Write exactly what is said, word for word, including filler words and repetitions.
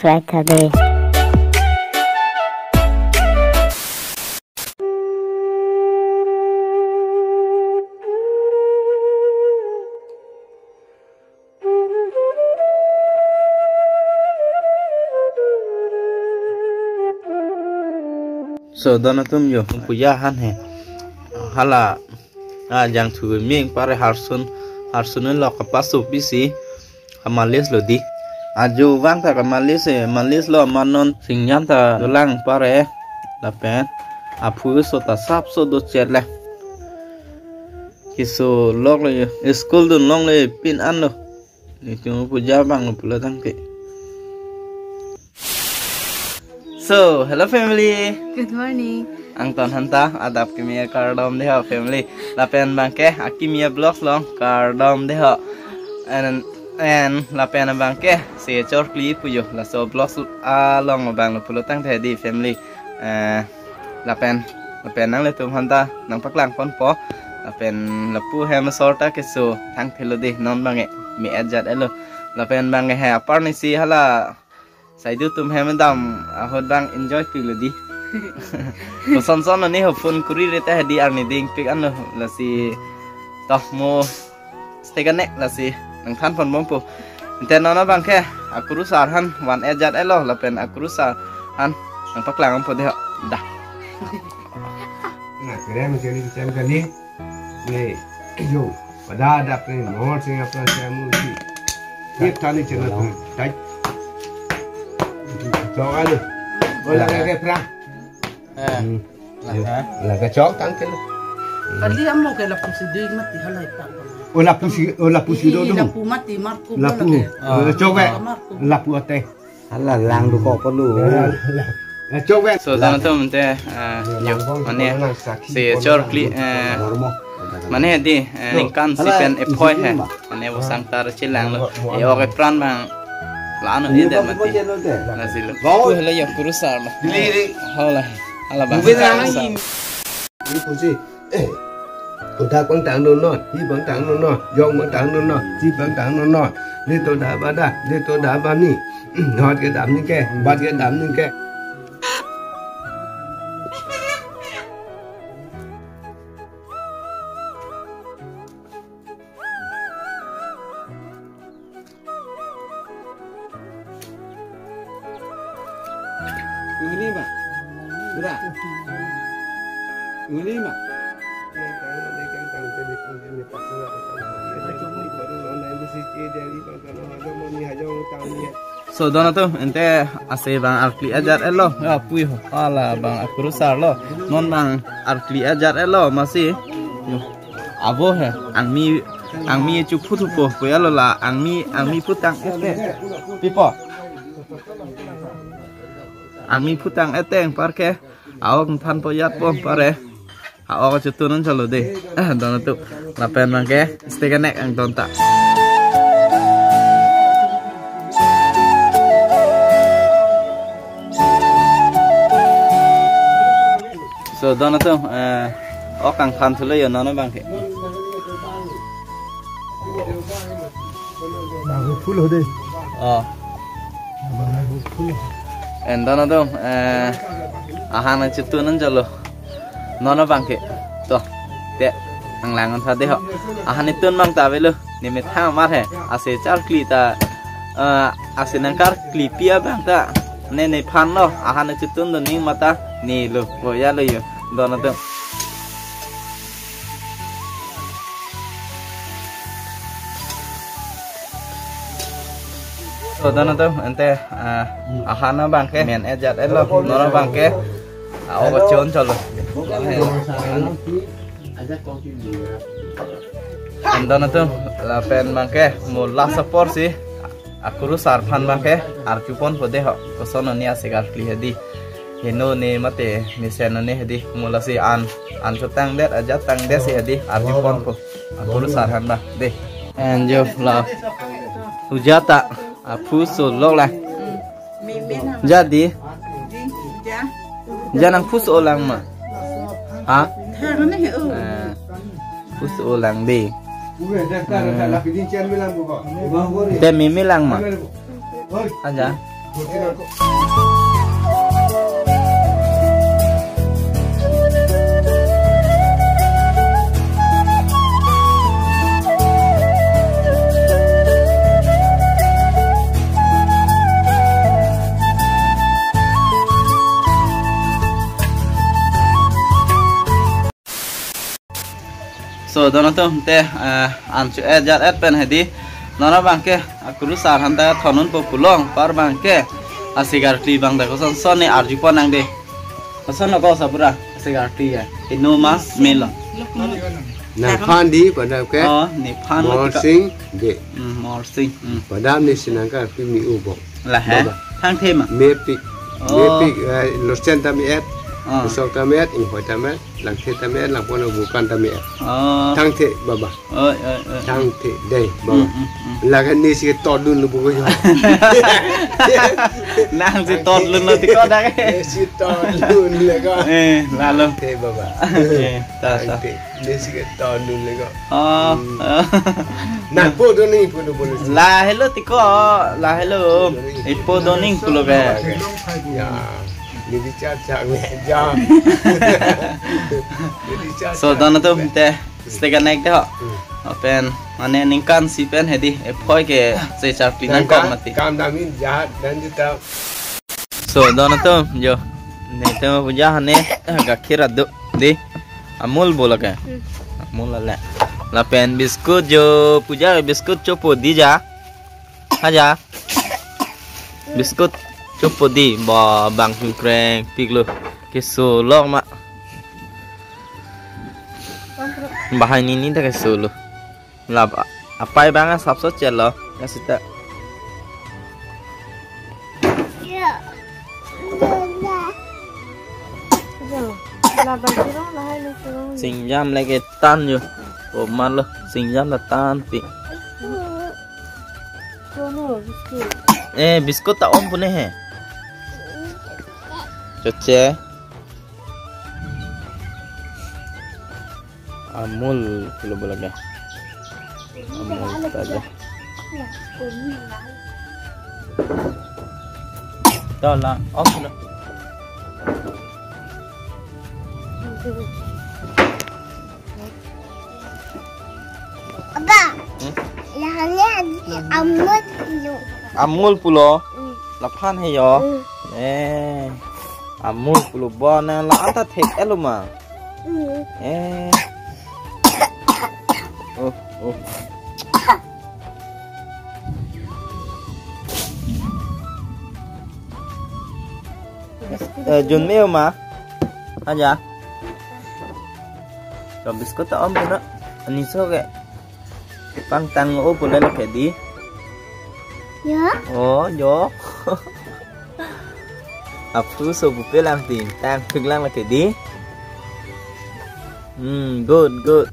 subscribe tha dei. So, don atum yo, puja han he. Hala, ah, jangthu ming pare harsun, harsun lo kapaso pisi, kamalis lo dei. Ajo vang ta kamalis he, malis lo manon singjan ta dolang pare. Lapen, aphu so ta sapso do chet le. Keso lok le, school dun long le pin an lo. Nelitum puja abang lo pulo tangte. So, hello family. Good morning. Angton hanta adap kimi kardom dei ho family. Lapen abangke akimi vlogs along kardom dei ho. And, and lapen abangke se chorkli pu yo. Laso vlogs along abang lo pulo tangte dei family. Eh, lapen, lapen nanglitum hanta nangpaklang ponpo. Lapen lapu hem asor ta keso thangthelo dei non abangke me-et jat-et lo. Lapen abangke he apar ni si hala saidu atum hem dam ahut abang enjoy pik lo dei. Koson son ani ho phone kuri reta he dei arni ding pik an lo lasi toh mo stay connect lasi nangthan pon bompo. Ante non abangke akurusar han van-et jat-et lo lapen akurusar han nangpaklang bompo dei ho. Dah. Nah, keren macam ni, macam kali. Ni, yo, pada ada apa ni? Mohon sing apa saya mesti. Dia tadi channel tu. Tai. Jangan ni. Boleh pakai perang. Eh. Hmm. Lah, eh? Lah, kachok tangte lo. Kali amo ke lapu si dei mati halai ta. Oh, lapu si, oh, lapu si do. Ih, tu. Lapu mati, marko. Lapu. Bola ke. Ah. Oh, chok, eh. Marko. Lapu ate. Hala lang do ko perlu. Lah, lah. Eh, chok, eh. So, don atum ante, eh, yo, mane, se chorkli, eh, mane dei, eh, ningkan si pen ephoi he. Mane vo sangtar chelang lo. E-ok epran abang. La ano ini edet mati. Nasi lo. Pu hala yo kurusar lo. Hala. Hala abang. Ini pusi. Eh. Udak abang tangdun non, hi abang tangdun non, jong abang tangdun non, si abang tangdun non. Ni to da ba da, ni to da ba ni. Not kedam ni ke, bat kedam ni ke. Ini, Pak. Udah. Ini, Pak. So, don atum, ante ase abang arkli ajat-et lo. Ya, pu yo. Hala abang akurusar lo. Non abang arkli ajat-et lo, masi. Yo. Avo he, angmi, angmi chuphu thupo, puya lo la, angmi, angmi phutang ete. Pipo. Angmi phutang ete, anparke, a-ok thanpo ajatpo, anpar he. A-ok chotun un chalo dei. Eh, don atum. Lapen abangke, stay connect angton ta. So, don atum, eh, ok kangthan thulo yo non abangke. Bang full ho dei. Oh. Bang full. And don atum, eh, ahan nangchotun un chalo. Non abangke. To. Te. Nanglang un tha dei ho. Ahan nitun abang ta avelo. Ne methang amar he. Ase charkli ta, eh, ase nangkarklipi abang ta. Ne nephan lo. Ahan nangchotun dun ning mata. Ne lo. Boya lo yo. Don atum. So, don atum, ante, ah, ahan abangke, men ajat-et lo, non abangke, ah, ok chon chalo. Don atum, lapen abangke, mo last apor si, akurusar aphan abangke, arju ponpo dei ho, koson oni ase karkli he dei. Heno ne mate mesen ne he dei, mo lasi an, an chotangdet, ajat tangdet si he dei, arju ponpo. Akurusar aphan abang dei. And yo la. Uja ta, aphu so lok la. Ja dei. Ja nangphu so lang ma. Ha? Eh, phu so lang dei. Te mimi lang ma. Aja. So, don atum te, eh, an chu-et jat-et pen hedi. Non abangke, akuru sar aphan ta thondunpo pulo, par abangke, asigarkli abang ta kosonson ne arjupon nang de. Kosonlo ko sapura, asigarkli ya. Ino ma, melo. Nangphan di, padam ke. Oh, nephan lo tika. Morsing, de. Hmm, Morsing. Hmm. Padam ne si nangkarkli mi ubong. Lahai. Baba. Thangthe ma? Mepik. Oh. Mepik, eh, losen ta me-et. Ah. Lasok ta me-et, inghoi ta me-et, langthe ta me-et, langpon abukan ta me-et. Oh. Thangthe, baba. Oi, oi, oi. Thangthe, dei, baba. Hmm, hmm, hmm. Laga ne si todun lo buko yo. Nang si todun lo tiko dak. Ne si todun le ko. Eh, lalo. Thangthe, baba. Eh, ta, ta. Thangthe. Ne si ke todun le ko. Oh. Hmm. Nangpo doning pulo bolo. Lahelo tiko, lahelo. Ipo doning pulo ke. Ya. Ne di cha cha ne ja. Ne di cha cha. So, don atum te, stek anek de ho. Hmm. Lapen, mane ningkan isi pen hedi, ephoi ke se charpi nangkok mati. Kam damin jahat dan juta. So, don atum, jo. Ne te puja hane, gakhir adu, di. Amul bo lake. Hmm. Amul ale. Lapen biscuit jo, puja biscuit chopo di ja. Haja. Biscuit chopo di, ba bang chungkreng, piklo. Keso lok ma. Bahai nini ta keso lo. Lap, apai bang asapso chelo, ya sita. Ya. Singjam lagi tan yo. Oh, malo, singjam la tan pi. Eh, biscuit ta om pune he. Choche. Amul pulo bo lake. Amul taja. To la, off lo. Apa? Hmm? Lahai Amul pulo. Amul pulo? Hmm. Laphan he yo. Hmm. Eh. Amul pulo bo ne la anta thek-et lo ma. Hmm. Eh. Oh, oh. Eh, jun me ma. Aja. Ka biscuit ta om na. Ani so ke. Pangtang o pule lake di. Ya. Oh, yo. Aphu so bupe lang tin, tang pik lang lake di. Hmm, good, good.